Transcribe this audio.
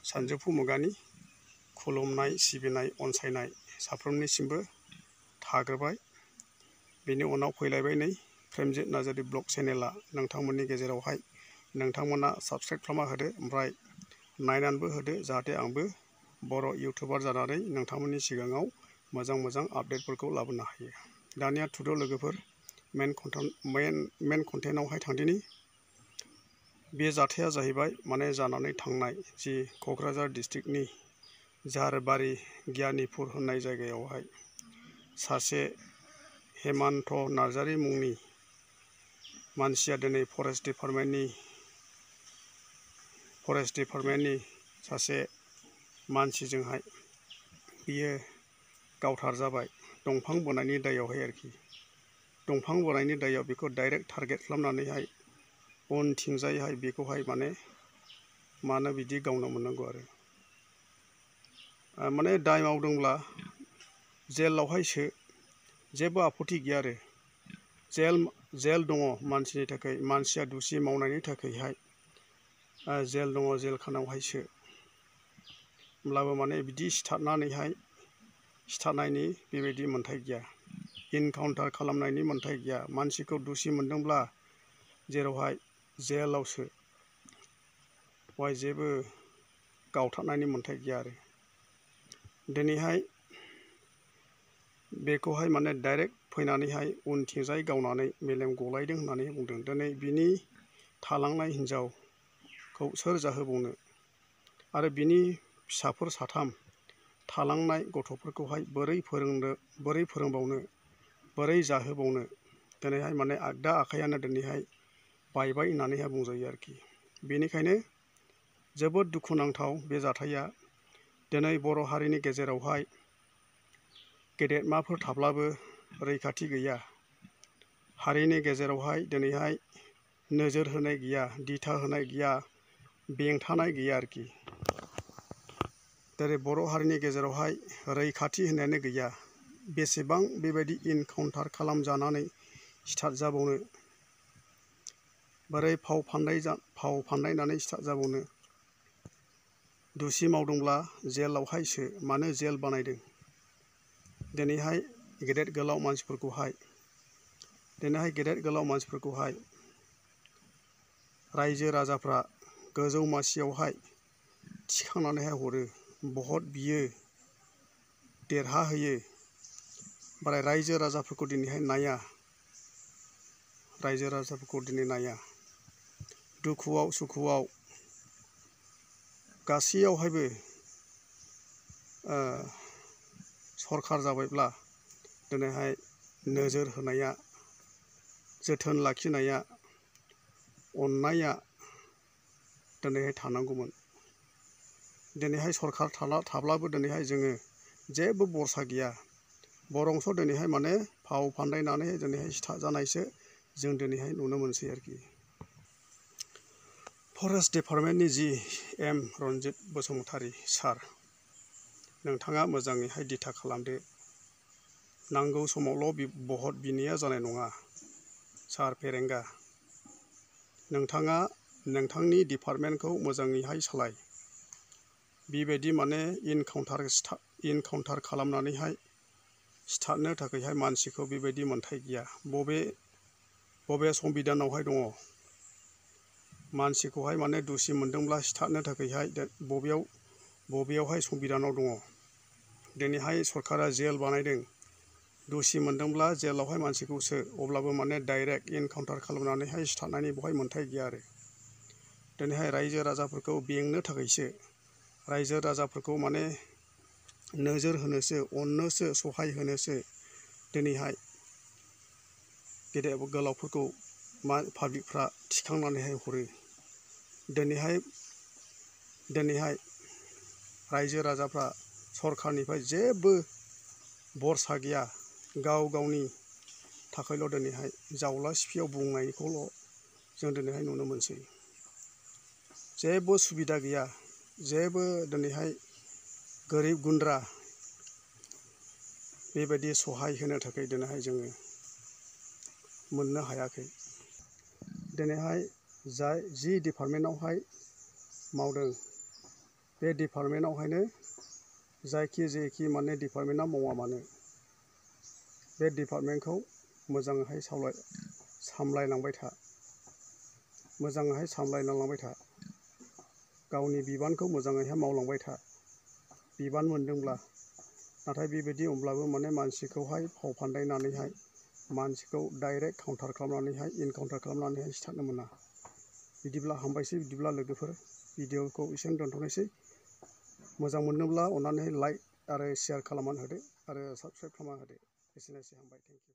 सानजौफु मुगानि खुलुमनाय सिबिनाय अनसायनाय साफ्रोमनिसिमबो थाग्रोबाय। बेनि उनाव फैलायबाय नै प्रेमजित नार्जारि ब्लग चेनेला नोंथांमोननि गेजेरावहाय नोंथांमोना साबस्क्राइब खालामना होदो, ओमफ्राय नायनानैबो होदो, जाहाथे आंबो बर' इउटुबार जानानै नोंथांमोननि सिगाङाव मोजां मोजां आपडेटफोरखौ लाबोनो हायो। दानिया थुद' लोगोफोर मेन कन्टेन्टआवहाय थांदिनि। बे जाथाया जाहैबाय माने जानानै थांनाय जि क'क्राझार डिस्ट्रिक्टनि झारबारि गियानिपुर होननाय जायगायावहाय सासे हेमन्त नार्जारि मुंनि मानसिया दिनै फरेस्ट डिपार्टमेन्टनि सासे मानसिजोंहाय बियो गावथार जाबाय दंफां बोनायनि दायावहाय आरोखि। दंफां बोनायनि दायाव बेखौ डाइरेक्ट टारगेट खालामनानैहाय उनथिंजायहाय बेखौहाय मानो बिदि गावनो मोननांगौ आरो माने दाय मावदोंब्ला जेलावहाय सो, जेबो आपत्ति गैया आरो जेल दङ मानसिनि थाखाय, मानसिया दुसि मावनायनि थाखायहाय जेल दङ, जेल खानायावहाय सो। होमब्लाबो माने बिदि सिथारनायनि बेबायदि मोन्थाय गैया, इनकाउन्टार खालामनायनि मोन्थाय गैया। मानसिखौ दुसि मोनदोंब्ला जेरावहाय जेलाव सो, बेवहाय जेबो गावथारनायनि मोन्थाय गैया आरो दिनैहाय बेखौहाय माने डाइरेक्ट फैनानैहाय उनथिंजाय गावनानै मेलेम गलायदों होननानै बुंदों। दिनै बिनि थालांनाय हिन्जावखौ सोर जाहोबावनो आरो बिनि फिसाफोर साथाम थालांनाय गथ'फोरखौहाय बोरै फोरोंबावनो, बोरै जाहोबावनो। दिनैहाय माने आगदा आखायानो दिनैहाय बायबाय होननानैहाय बुंजायो आरोखि। बेनिखायनो जोबोद दुखुनांथाव बे जाथाया। दिनै बर' हारिनि गेजेरावहाय गेदेमाफोर थाब्लाबो रैखाथि गैया, हारिनि गेजेरावहाय दिनैहाय नोजोर होनाय गैया, दिथा होनाय गैया, बेंथानाय गैया आरोखि। जेरै बर' हारिनि गेजेरावहाय रैखाथि होनायानो गैया। बेसेबां बेबायदि इनकाउन्टार खालामजानानै सिथारजाबावनो, बोरै फाव फान्दायनानै सिथारजाबावनो। दुसि मावदोंब्ला जेलावहाय सो, मानो जेल बानायदों। दिनैहाय गेदेर गोलाव मानसिफोरखौहाय रायजो राजाफ्रा गोजौ मासियावहाय थिखांनानैहाय हरो, भट बियो, देरहाहोयो, ओमफ्राय रायजो राजाफोरखौ दिनैहाय नाया, दुखुआव सुखुआव गासैयावहायबो सरखार जाबायब्ला दिनैहाय नोजोर होनाया, जोथोन लाखिनाया, अननाया दिनैहाय थानांगौमोन। दिनैहाय सरखार थाब्लाबो दिनैहाय जोङो जेबो भरसा गैया, बरंस दिनैहाय माने फाव फान्दायनानै दिनैहाय सिथारजानायसो जों दिनैहाय नुनो मोनसै आरोखि। फरेस्ट डिपार्टमेन्टनि G M Ranjit Basumatary sir, नोंथाङा मोजाङैहाय दिथा खालामदो। नांगौ समावल' भट बिनाया जानाय नङा सार फेरेंगा। नोंथाङा नोंथांनि डिपार्टमेन्टखौ मोजाङैहाय सालाय। बेबायदि माने इनकाउन्टार खालामनानैहाय सिथारनो थाखायहाय मानसिखौ बेबायदि मोन्थाय गैया। बबे संबिधानावहाय दङ मानसिखौहाय माने दुसि मोनदोंब्ला सिथारनो थाखायहाय बबेयावहाय संबिधानाव दङ। दिनैहाय सरकारा जेल बानायदों, दुसि मोनदोंब्ला जेलावहाय मानसिखौ सो, अब्लाबो माने डाइरेक्ट इनकाउन्टार खालामनानैहाय सिथारनायनि बेवहाय मोन्थाय गैया आरो दिनैहाय रायजो राजाफोरखौ बेंनो थाखायसो, रायजो राजाफोरखौ माने नोजोर होनोसो, अननोसो, सहाय होनोसो दिनैहाय गेदेर गोलावफोरखौ पाब्लिकफ्रा थिखांनानैहाय हरो। दिनैहाय रायजो राजाफ्रा सरखारनिफ्राय जेबो भरसा गैया, गाव गावनि थाखायल' दिनैहाय जावला सिफियाव बुंनायखौल' जों दिनैहाय नुनो मोनसै। जेबो सुबिदा गैया, जेबो दिनैहाय गोरिब गुन्द्रा बेबायदि सहाय होनो थाखाय दिनैहाय जोङो मोननो हायाखै। दिनैहाय जि डिपार्टमेन्टआवहाय मावदों बे डिपार्टमेन्टआवहायनो जायखि जेखि माने डिपार्टमेन्टआ मावा मानो बे डिपार्टमेन्टखौ मोजाङैहाय सामलायलांबाय था, मोजाङैहाय सामलायलांबाय था, गावनि बिबानखौ मोजाङैहाय मावलांबाय था। बिबान मोनदोंब्ला नाथाय बेबायदि अब्लाबो माने मानसिखौहाय फाव फान्दायनानैहाय मानसिखौ डाइरेक्ट काउन्टार खालामनानैहाय इनकाउन्टार खालामनानैहाय सिथारनो मोना। बिदिब्ला हामबायसै, बिदिब्ला लोगोफोर भिडिअखौ एसेयावनो दोनथ'नोसै। मोजां मोनोब्ला अननानै लाइक आरो शेयार खालामनानै होदो आरो साबस्क्राइब खालामना होदो। एसेनोसै, हामबाय, थेंक इउ।